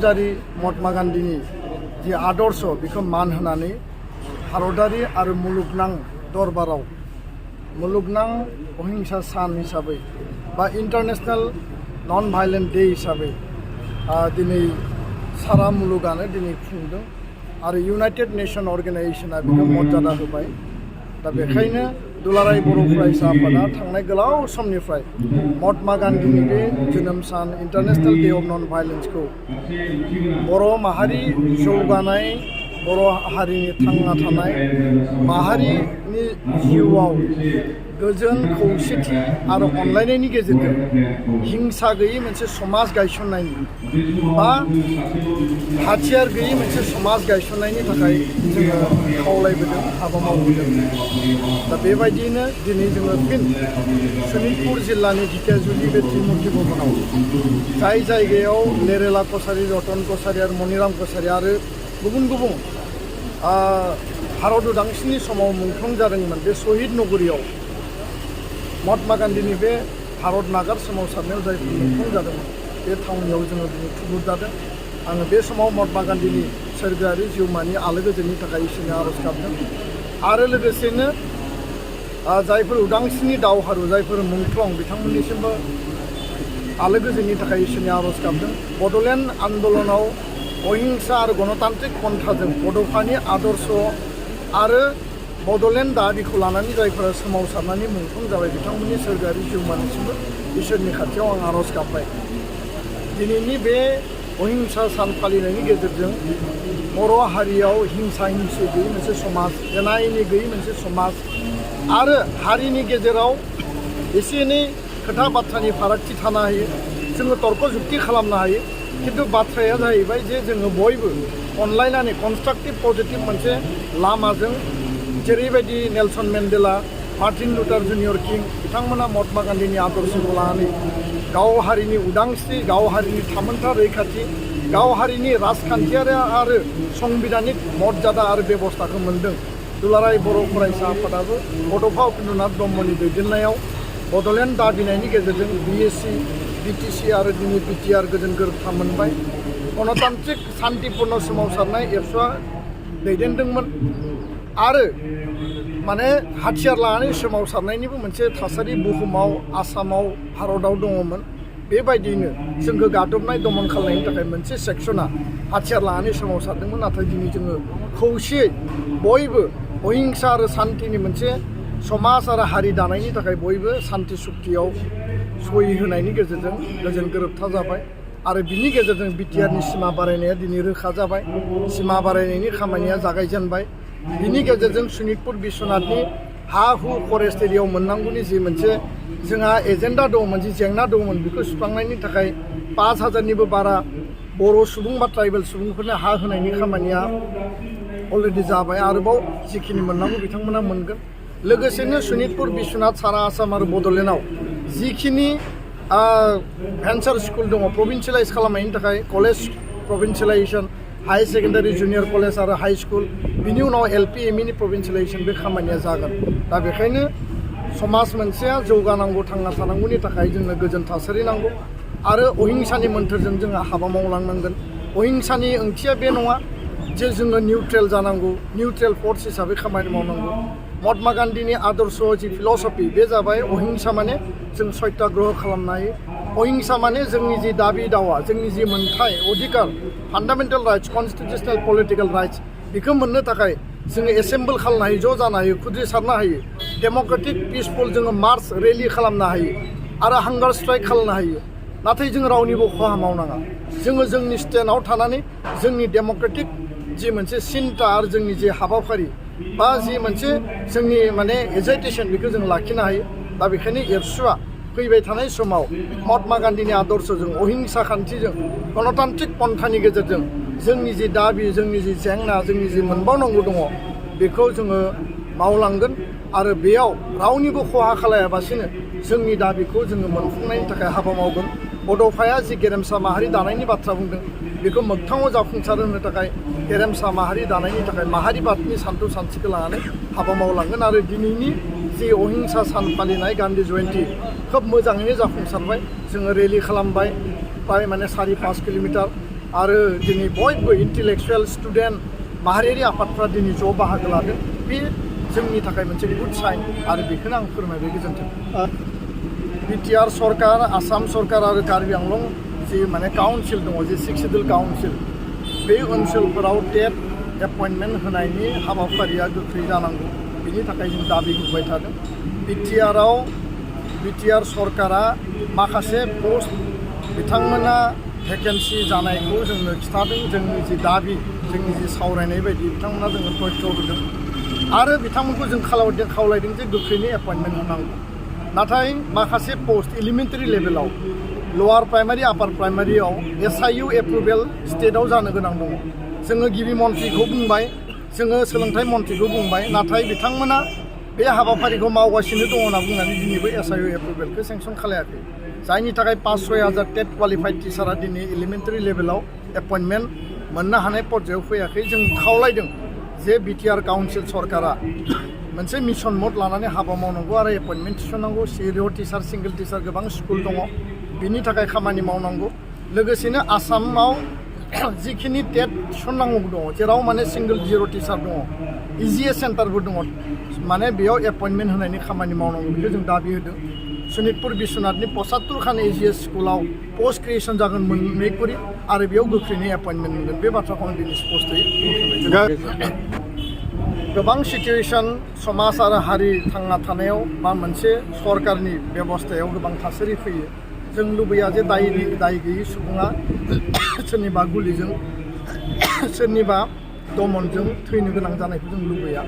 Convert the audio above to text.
फोरजारि महात्मा गान्धीनि जि आदर्श बेखौ मान होनानै भारतारि आरो मुलुगनां दरबाराव मुलुगनां अहिंसा सान हिसाबै बा इन्टारनेशनेल नन भायलेन्ट डे हिसाबै दिनै सारा मुलुगानो दिनै खुंदों आरो इउनाइटेड नेशन अर्गेनाइजेशना बेखौ मर्यादा होबाय। दा बेखायनो दुलाराय बर' फरायसा आफादा थांनाय गोलाव समनिफ्राय महात्मा गान्धीनि बे जोनोम सान इन्टारनेशनेल डे अफ नन भायलेन्सखौ बर' माहारि जौगानाय बर' हारिनि थांना थानाय माहारिनि जिउआव गोजोन खौसेथि आरो अनलायनायनि गेजेरजों हिंसा गैयै मोनसे समाज गायसननायनि बा हाथियार गैयै मोनसे समाज गायसननायनि थाखाय जोङो खावलायबोदों हाबा मावबोदों। दा बेबायदियैनो दिनै जोङो फिन सनितपुर जिल्लानि ढेकियाजुलि बे त्रिमुर्ति भवनाव जाय जायगायाव लेरेला कसारि, रतन कसारि आरो मनिराम कसारि आरो गुबुन गुबुन भारत उदांस्रिनि समाव मुंख्लं जादोंमोन बे शहीद नगरियाव महात्मा गान्धीनि बे भारत नागार सोमावसारनायाव जायफोर मुंख्लं जादोंमोन बे थावनियाव जोङो दिनै थुबुर जादों। आङो बे समाव महात्मा गान्धीनि सोरगोआरि जिउमानि आलो गोजोननि थाखाय इसोरनि आर'ज गाबदों आरो लोगोसेनो जायफोर उदांस्रिनि दावहारु जायफोर मुंख्लं बिथांमोननिसिमबो आलो गोजोननि थाखाय इसोरनि आर'ज गाबदों। बड'लेण्ड आन्दलनाव अहिंसा आरो गणतान्त्रिक पन्थाजों बड'फानि आदर्श आरो बड'लेण्ड दाबिखौ लानानै जायफोरा सोमावसारनानै मुंख्लं जाबाय बिथांमोननि सोरगोआरि जिउमानिसिमबो इसोरनि खाथियाव आं आर'ज गाबबाय। दिनैनि बे अहिंसा सान फालिनायनि गेजेरजों बर' हारियाव हिंसा हिंसि गैयै मोनसे समाज, एना एनि गैयै मोनसे समाज आरो हारिनि गेजेराव एसे एनै खोथा बाथ्रानि फारागथि थानो हायो, जोङो तर्क जुक्ति खालामनो हायो, खिन्थु बाथ्राया जाहैबाय जे जोङो बयबो अनलायनानै कनस्ट्राक्टिभ पजिटिभ मोनसे लामाजों जेरैबायदि Nelson Mandela, Martin Luther junior किं बिथांमोना महात्मा गान्धीनि आदर्शखौ लानानै गाव हारिनि उदांस्रि, गाव हारिनि थामोनथा रैखाथि, गाव हारिनि राजखान्थियारि आरो संबिधानिक मर्यादा आरो बेबस्थाखौ मोन्दों। दुलाराय बर' फरायसा आफादाबो बड'फा उपेन्द्रनाथ ब्रह्मनि दैदेननायाव बड'लेण्ड दाबिनायनि गेजेरजों BSc, BTC आरो दिनै BTR गोजोन गोरोबथा मोनबाय। गणतान्त्रिक शान्तिपूर्ण सोमावसारनाय एबसुआ दैदेनदोंमोन आरो माने हाथियार लानानै सोमावसारनायनिबो मोनसे थासारि बुहुमाव आसामाव भारताव दङमोन। बेबायदियैनो जोंखौ गादबनाय दमन खालामनायनि थाखाय मोनसे सेक्सना हाथियार लानानै सोमावसारदोंमोन। नाथाय दिनै जोङो खौसेयै बयबो अहिंसा आरो शान्तिनि मोनसे समाज आरो हारि दानायनि थाखाय बयबो शान्ति सुक्तियाव सहि होनायनि गेजेरजों गोजोन गोरोबथा जाबाय आरो बिनि गेजेरजों BTRनि सिमा बारायनाया दिनै रोखा जाबाय। सिमा बारायनायनि खामानिया जागायजेनबाय। बिनि गेजेरजों सनितपुर बिश्वनाथनि हा हु फरेस्ट एरियायाव मोननांगौनि जि मोनसे जोंहा एजेन्डा दंमोन, जि जेंना दंमोन बेखौ सुस्रांनायनि थाखाय 5,000निबो बारा बर' सुबुं बा ट्राइबेल सुबुंफोरनो हा होनायनि खामानिया अलरेडि जाबाय। आरोबाव जिखिनि मोननांगौ बिथांमोना मोनगोन। लोगोसेनो सनितपुर बिश्वनाथ सारा आसाम आरो बड'लेण्डआव जिखिनि भेन्सार स्कुल दङ प्रभिन्सियेलाइज खालामनायनि थाखाय college provincialisation, high secondary junior college आरो हाई स्कुल, बिनि उनाव LP ME नि प्रभिन्सियेलाइजेसन बे खामानिया जागोन। दा बेखायनो समाज मोनसेया जौगानांगौ, थांना थानांगौनि थाखाय जोंनो गोजोन थासारि नांगौ आरो अहिंसानि मोन्थोरजों जोङो हाबा मावलांनांगोन। अहिंसानि ओंथिया बे नङा जे जोङो निउट्रेल जानांगौ, निउट्रेल फर्स हिसाबै खामानि मावनांगौ। महात्मा गान्धीनि आदर्श जि फिल'सफि बे जाबाय अहिंसा माने जों सत्याग्रह खालामनो हायो। अहिंसा माने जोंनि जि दाबि दावा, जोंनि जि मोनथाय अधिकार, फान्डामेन्टेल राइट्स, कनस्टिटिउसनेल पलिटिकेल राइट्स बेखौ मोननो थाखाय जोङो एसेम्बल खालामनो हायो, ज' जानो हायो, खुद्रिसारनो हायो, डेम'क्रेटिक पिसफुल जोङो मार्च रेलि खालामनो हायो आरो हांगार स्ट्राइक खालामनो हायो। नाथाय जों रावनिबो खहा मावनाङा। जोङो जोंनि स्टेन्डआव थानानै जोंनि डेम'क्रेटिक जि मोनसे सिन्ता आरो जोंनि जि हाबाफारि बा जि मोनसे जोंनि माने एजाइटेसन बेखौ जों लाखिनो हायो। दा बेखायनो एबसुआ फैबाय थानाय समाव महात्मा गान्धीनि आदर्शजों अहिंसा खान्थिजों गणतान्त्रिक पन्थानि गेजेरजों जोंनि जि दाबि, जोंनि जि जेंना, जोंनि जि मोनबावनांगौ दङ बेखौ जोङो मावलांगोन आरो बेयाव रावनिबो खहा खालायाबासिनो जोंनि दाबिखौ जोङो मोनफुंनायनि थाखाय हाबा मावगोन। बड'फाया जि गेरेमसा माहारि दानायनि बाथ्रा बुंदों बेखौ मोगथाङाव जाफुंसार होनो थाखाय गेरेमसा माहारि दानायनि थाखाय माहारिबादनि सान्थौ सानस्रिखौ लानानै हाबा मावलांगोन। आरो दिनैनि जि अहिंसा सान फालिनाय गान्धी जयन्ती खोब मोजाङैनो जाफुंसारबाय। जोङो रेलि खालामबाय प्राय माने 4-5 किल'मिटार आरो दिनै बयबो इन्टेलेक्सुवेल स्टुडेन्ट माहारियारि आफादफ्रा दिनै ज' बाहागो लादों बे जोंनि थाखाय मोनसे गुड साइन आरो बेखौनो आं फोरमायबाय गोजोन्थों। बिटिआर सरकार आसाम सरकार आरो कार्बि आंलं जि माने काउन्सिल दङ जे 6 सिडुल काउन्सिल बे ओनसोलफोराव टेट एपइन्टमेन्ट होनायनि हाबाफारिया गोख्रै जानांगौ बेनि थाखाय जों दाबि होबाय थादों। बिटिआर सरकारा माखासे पोस्ट बिथांमोना भेकेन्सि जानायखौ जोंनो खिथादों जोंनि जि दाबि जोंनि जि सावरायनाय बायदि बिथांमोना जोंनो तथ्य होदों आरो बिथांमोनखौ जों खावलायदों जे गोख्रैनो एपइन्टमेन्ट होनांगौ। नाथाय माखासे पोस्ट एलिमेन्टारि लेभेलाव लवार प्राइमारि आपार प्राइमारियाव SIU एप्रुभेल स्टेटआव जानो गोनां दङ। जोङो गिबि मन्थ्रिखौ बुंबाय जोङो सोलोंथाइ मन्थ्रिखौ बुंबाय नाथाय बिथांमोना बे हाबाफारिखौ मावगासिनो दङ होनना बुंनानै दिनैबो SIU एप्रुभेलखौ सेंसन खालायाखै जायनि थाखाय 5-6 हाजार टेट क्वालिफाइड टिचारा दिनै एलिमेन्टारि लेभेलाव एपइन्टमेन्ट मोननो हानाय पर्यायाव फैयाखै। जों खावलायदों जे बिटिआर काउन्सिल सरकारा मोनसे मिशन मड लानानै हाबा मावनांगौ आरो एपइन्टमेन्ट थिसननांगौ। सिरिय' टिचार सिंगल टिचार गोबां स्कुल दङ बिनि थाखाय खामानि मावनांगौ। लोगोसेनो आसामाव जिखिनि टेट थिसननांगौ दङ जेराव माने सिंगल जिर' टिचार दङ EGS सेन्टारबो दङ माने बेयाव एपइन्टमेन्ट होनायनि खामानि मावनांगौ बेखौ जों दाबि होदों। सनितपुर बिश्वनाथनि 75 खान EGS स्कुलाव पस्ट क्रिएसन जागोन 2 करि आरो बेयाव गोख्रैनो एपइन्टमेन्ट मोनगोन बे बाथ्राखौ आं दिनै स्पष्टयै बुंबाय। गोबां सिचुएसन समाज आरो हारि थांना थानायाव बा मोनसे सरकारनि बेबस्थायाव गोबां थासारि फैयो। जों लुबैया जे दाय गैयै सुबुङा सोरनिबा गुलिजों सोरनिबा दमनजों थैनो गोनां जानायखौ जों लुबैया।